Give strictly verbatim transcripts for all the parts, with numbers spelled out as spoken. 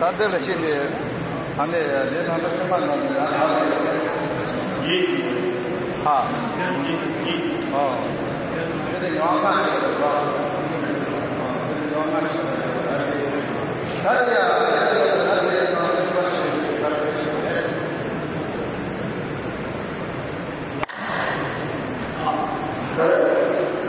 ད་དེ་ལ་ཤེས་ནས་ཨ་ནི་ལས་དང་པོ་ཤེས་པ་ནང་ནས་ཡང་ཡིད་ཡིད་ཨ་ཡིད་ཡིད་ཨོ་དེ་ལས་ཡོང་སྔ་ཤེས་པ་ཨོ་དེ་ལས་ཡོང་སྔ་ཤེས་པ་ད་དེ་ཡང་དེ་ལས་ཡོང་ད་དེ་ཡང་ཆོག་ཤེས་པ་ད་དེ་ཤེས་པ་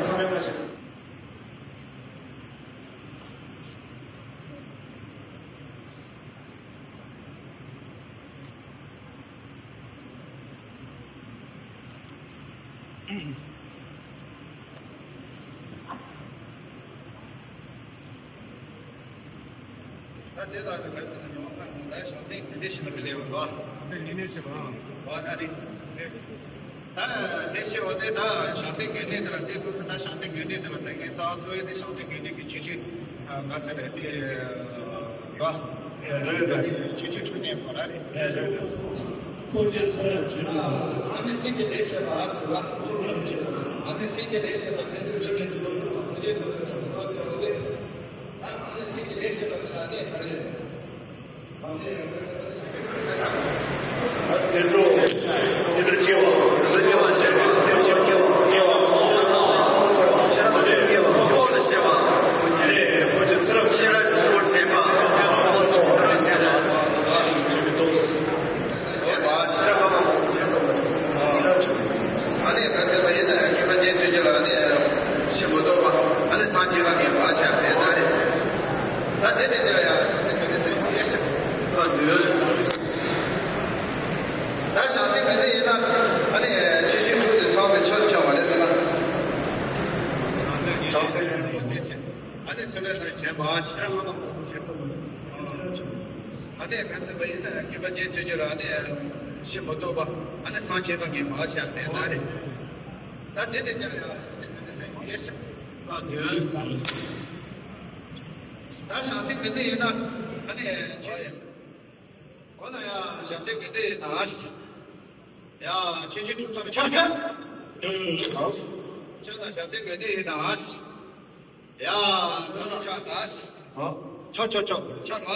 ཚང་མས་མ་བྱེད། ད་དེ་དག་གི་ག་ཟེར་ན་ཉོ་མ་ཁ་ནང་ད་བྱང་སེམས་དགེ་འདུན་ཞེས་པ་མི་ལེགས་པ་ལོ། དགེ་འདུན་ཞེས་པ། ཨ་ནི། ད་དེ་ཤེས་པ་དེ་ད་བྱང་སེམས་དགེ་འདུན་དེ་ལ་དེ་དུས་སུ་ད་བྱང་སེམས་དགེ་འདུན་དེ་ལ་ད་ངས་རྩ་བ་གཙོ་བོ་དེ་བྱང་སེམས་དགེ་འདུན་གྱི་ཆོས་ཆོས་ག་ཟེར་རེད་དེ་ར། ཆོས་ཆོས་འཁྲུལ་ནས་མ་ར་རེད། ཨ་ནི་ཚིག་གི་ལས་བྱེད་པ་ཟེར་བ། ཨ་ནི་ཚིག་གི་ལས་བྱེད་པ་དེ་འདྲ་རེད་དེ་འདྲ་ཚོ་ཚོ་དེ་འདྲ་ཚོ་ལ་ཟེར་བ་དེ། ཨ་ནི་ཚིག་གི་ལས་བྱེད་པ་དེ་ལ་དེ་ག་རེད། བདེ་འགྲོ། བདེ་འགྲོ་སྐྱེ་བ། བདེ་འགྲོ་སྐྱེ་བ་ཞེས་པའི་སྐྱེ་བ་སྐྱེ་བ་སྐྱེ་བ་ཚོགས་ཚོགས་ཚང་བ་ཚོགས་བ་ཤ་བ་སྐྱེ་བ་ཁོག་ལ་ཤེས་པ། དེ་ནས་ཁོ་ཚོས་ཚེ་རབས་ཤེས་རབ་ཀྱི་སྐྱེ་བ་དྲན་པ། ཁོ་ཚོ་ཚེ་རབས་ཀྱི་དོགས། ཨ་ནི་ག་ཟེར་བ་ཡིན་ན་མཁས་པ་རྗེ་བཙུན་གྱི་ལ་ནི་ཤི་མ་ཐུབ་པ་ཨ་ནི་སངས་རྒྱས་པ་ངས་བག་ཆགས་མེད་ས་རེད། ད་དེ་ནས་དེ་ལ་ཡང་བྱང་སེམས་དགེ་འདུན་ཟེར་ཡོད་ཤི་བ་འདོད། ད་བྱང་སེམས་དགེ་འདུན་ཡིན་ན་ཨ་ནི་ཆོས་ཆོས་འཁྲུལ་དུ་ཚང་བའི་ཆོས་ཆོས་མ་རེད་ཟེར་ན། བྱང་སེམས་དགེ་འདུན་ཨ་ནི་ཚེ་ལས་ལ་བྱས་པ་ཕྱིར་མ་ལ་མང་པོ་བྱེད་པ་མ་རེད། ཨ་ནི་ག་ཟེར་བ་ཡིན་ན་མཁས་པ་རྗེ་བཙུན་གྱི་ལ་ནི་ཤི་མ་ཐུབ་པ་ཨ་ནི་སངས་རྒྱས་པ་ངས་བག་ཆགས་མེད་ས་རེད། ད་དེ་ནས་ཅི་ལ་ཡང་ཆགས་སེ་མི་ནི་སེ་ཡེ་ཤེས་ཨ་དོན། ད་བྱང་སེམས་དགེ་འདུན་ཡིན་ན་ཨ་ནི་ཅི་ཡིན། འོ་ན་ཡང་བྱང་སེམས་དགེ་འདུན་ཡིན་ན་ཨ་སི། ཡ་ཆོས་ཆོས་འཁྲུལ་ཚོགས་ཆགས་ཐལ། ཁྱོད་ན་བྱང་སེམས་དགེ་འདུན་ཡིན་ན་ཨ་སི། ཡ་ཚ་ལ་ཆགས་ད་ཨ་སི། ཨ། ཆོག་ཆོག་ཆོག་ཆགས་མ།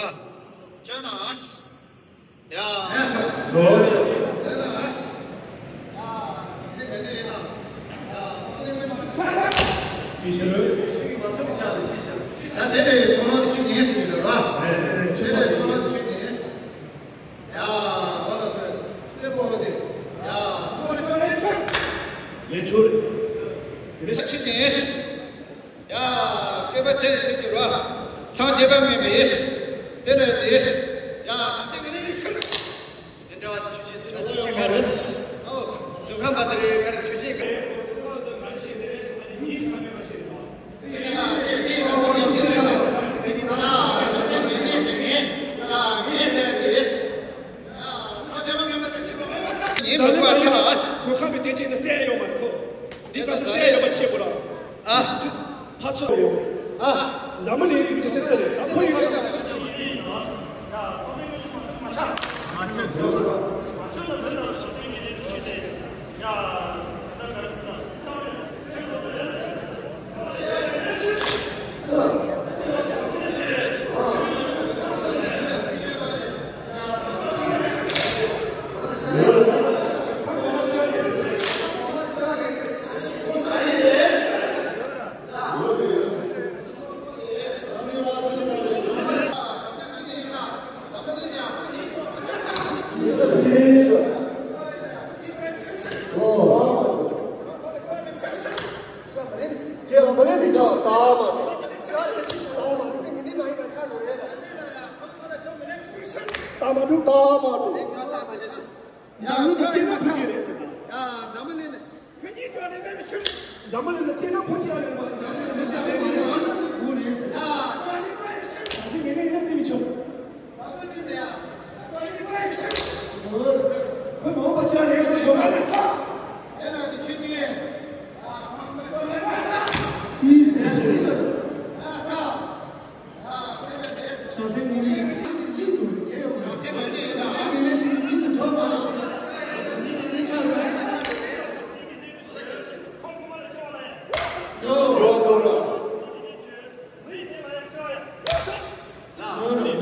ཁྱོད་ན་ཨ་སི། ཡ། ལོ་ཆེ། ད་དེ་ལས་ཚོང་ལམ་ཆུ་ཉེས་ཟེར་གྱི་འདུག་ར། དེ་ལས་ཚོང་ལམ་ཆུ་ཉེས། ཡ། ཨོ་ལ་སོ། ཚེ་པོ་དེ། ཡ། ཚོང་ལམ་ཆུ་ཉེས། ལས་ཆུ་རེད། དེ་ལས་ཆུ་ཉེས། ཡ། སྐྱོབ་པ་ཆེ་ཆེ་གི་རོ། སངས་རྒྱས་པ་མེད་པའི་ཡེ་ཤེས། དེ་ནས་ཡེ་ཤེས། ཡ། ཤ་སེ་གི་ནི་ཡེ་ཤེས། དེ་འདྲ་བ་དེ་ཆུ་ཆེ་སེ་ན་ཆུ་ཆེ་མ་རེད། ཨོ། གཟུགས་ཁམས་པ་དེ་རེད་ག་རེ་ཆུ་ཆེ་གི། ཡིན་མིན་པ་ཐལ། གཟུགས་ཁམས་པའི་བདེ་སྐྱིད་དེ་གསལ་ཡོང་བ་རེད་ཁོ། འདི་ག་ས་གསལ་ཡོད་པ་ཆེ་བོ་ལ། ཨ། ཕ་ཚོ་ཡོད། ཨ། འཛམ་བུ་གླིང་ཡིན་དུས་ཚེ་ཚེ་རེད་ཨ་ཁོ་ཡིན། ད་མ་འདུག་ད་མ་འདུག་ཡང་ཡིན་གྱི་སྐྱེས་ན་ཕོ་སྐྱེས་རེད་ཟེར། ཡ། འཛམ་བུ་གླིང་ནས། འཛམ་བུ་གླིང་ནས་སྐྱེས་ན་ཕོ་སྐྱེས་རེད་མ་གཞན་ངེས་ངེས་ཡིན་ན་དེ་མི་ཆོག་ཁོ་མ་འོངས་པ་ཅི་རེད་ཡོད་མ་རེད།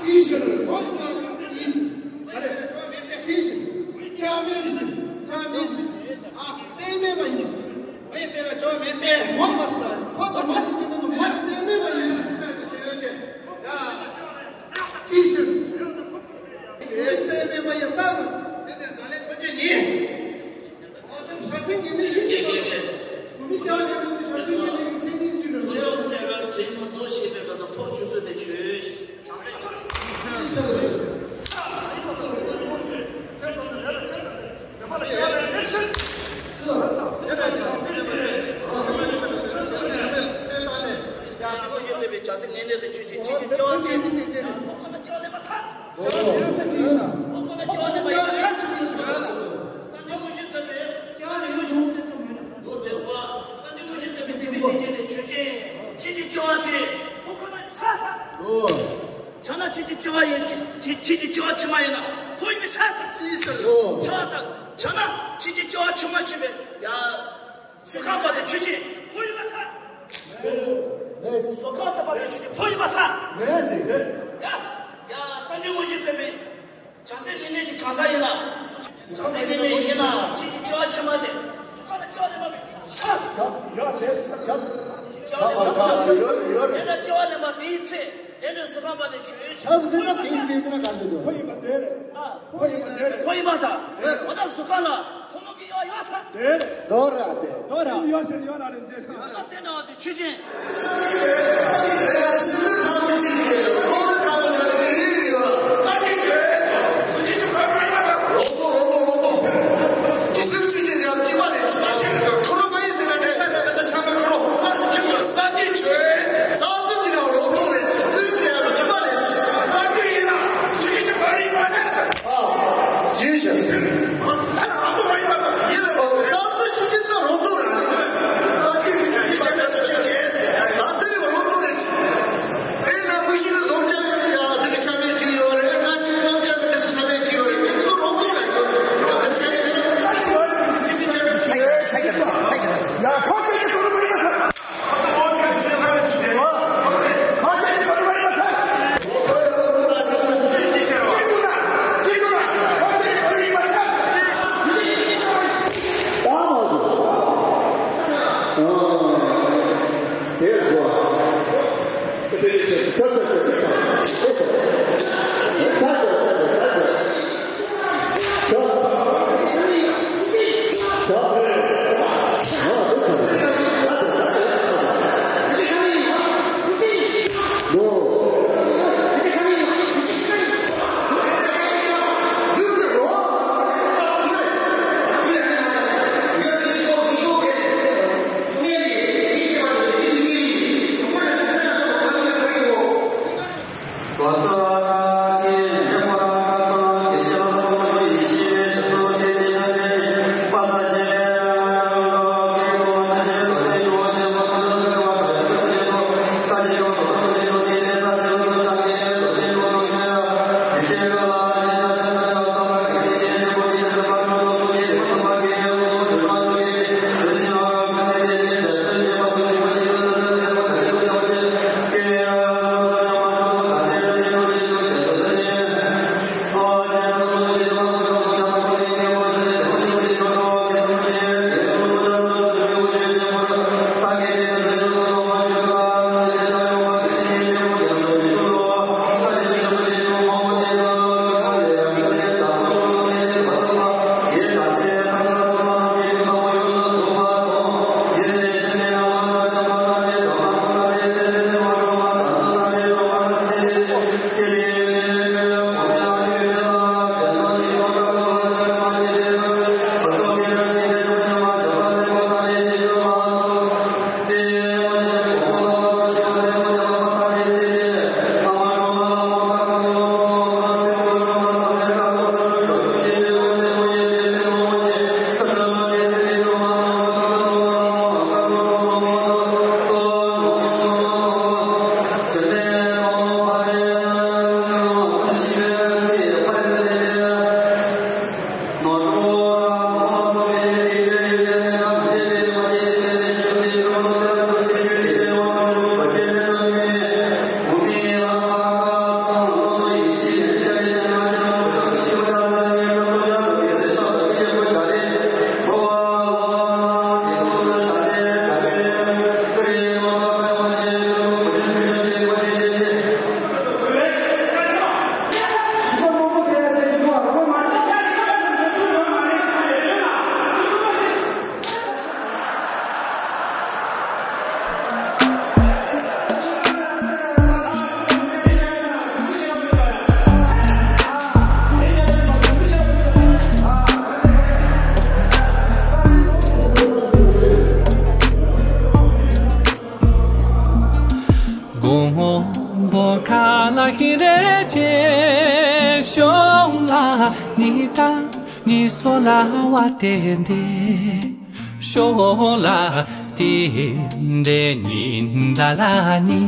ཅི་ཞིག་ངོ་ཅག་ཅི་ཞིག་ཨ་རེ་ཅི་ཞིག་ཅག་མེད་ཞིག་ཅག་མེད་ཞིག་ཨ་ལྟད་མེད་མ་ཡིན་ཞིག་ངས་དེ་ལ་ཅོག་མེད་དེ། ངོ་ལ་ལྟ་ཁོ་དང་ངོ་ལ་ཅི་ལྟ་ན་ང་ལ་ལྟད་མེད་མ་ཡིན་ཞིག་ཅི་ཞིག་ཨེ་ལྟད་མེད་མ་ཡིན་ལྟ་ན་དེ་དེ་ཛ་ལེ་ཐོན་རྒྱུ་ཡིན། ཨོ་དེ་ཞག་ཚིག་ངེས་ནས་ཡིན་ཞིག་ལ་དེ་མི་ཅག་ལས་མི་དེ་ཞག་ཚིག་ངེས་ནས་ཀྱི་མཚན་ཉིད་ཀྱི་རང་བཞིན། ཚེ་རབས་དྲན་མོ་མདོ་ཞེས་པའི་སྐབས་སུ་ཐོག་ཆུ་ཚོད་དེ་ཆོས། ཆགས་ན་ཕྱི་ཕྱི་ལྕི་བ་ཡིན། ཕྱི་ཕྱི་ཕྱི་ཕྱི་ཕྱི་ལྕི་བ་ཕྱི་མ་ཡིན་ན་ཕོ་ཡིན་པའི་ཆ་དང་། ཕྱི་ཕྱི་ལྕི་བ་ཆགས་དང་། ཆགས་ན་ཕྱི་ཕྱི་ལྕི་བ་ཆུང་མ་ཆུང་བའི་ཡ། གཟུགས་ཁམས་པ་དེ་ཆུ་ཆེན་ཕོ་ཡིན་པ་ཐལ། མེད་ཟེར། གཟུགས་ཁམས་དང་པ་དེ་ཆུ་ཆེན་ཕོ་ཡིན་པ་ཐལ། མེད་ཟེར། ཡ། ཡ། ས་འདུལ་དངོས་གཞི་ཐོན་པའི་བྱང་སེམས་ཉེར་གནས་ཀྱི་གང་ཟག་ཡིན་ན། བྱང་སེམས་ཉེར་གནས་ཡིན་ན་ཕྱི་ཕྱི་ལྕི་བ་ཕྱི་མ་དེ་གཟུགས་ཁམས་ལ་ལྕི་བ་ལེན་པ་མེད། ཤ། ཁྱབ། ཡོད་རེད། ཁྱབ། ལྕི་བ་ལེན་པ་ཡོད་རེད། ཡོད་རེད། དེ་ན་ལྕི་བ་ལེན་པ་དེའི་ཚེ། དེ་ནས་གཟུགས་ཁམས་པ་དེ་ཆོས། ཁྱབ་ཟེར་ན་དེའི་ཚེ་དེ་ན་ག་ཟེར་དུས། ཕོ་ཡིན་པ་དེ་རེད། ཨ། ཕོ་ཡིན་པ་དེ་རེད། ཕོ་ཡིན་པ་དང་། རེད། འོ་ན་གཟུགས་ཁམས་ལ་ཕོ་མོ་གི་དབྱེ་བ་ཡོད་ས། དེ་རེད། དོ་ར་དེ། དོ་ར། ཡོད་ཟེར་ཡོད་ར་རེད་ཟེར། ཡོད་ར་དེ་ན་དེ་ཆོས་ཅན། བོ་ཁ་ལ་ཧི་རེ་ཆེ་ཤོང་ལ་ནི་ད་ནི་སོ་ལ་བ་ཏེ་འདེ་ཤོ་ལ་ཏི་འདྲེ་ནི་ད་ལ་ནི་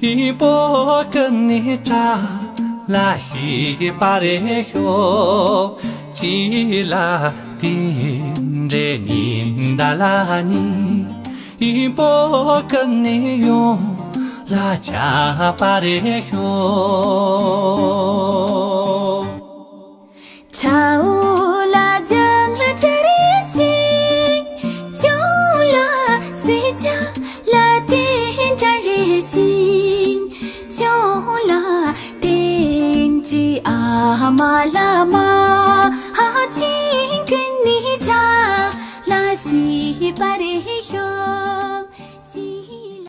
ཨི་པོ་ཀ་ནི་ཏྲ་ལ་ཧི་པ་རེ་ཤོ་ཅི་ལ་ཏི་འདྲེ་ནི་ད་ལ་ནི། ཨི་པོ་ཀ་ནི་ཡོང་ལ་ཆ་པ་རེ་ཤོ། ཆའོ་ལ་ཇང་ལ་ཅ་རེ་ཆིང་། ཅོང་ལ་སེ་ཅ་ལ་ཏེན་ཅ་རེ་ཤིང་། ཅོང་ལ་ཏེན་ཅི་ཨ་མ་ལ་མ་ཧ་ཆིང་ཀུན་ནི་ཏྲ་ལ་ཤི་པ་རེ་ཤོ།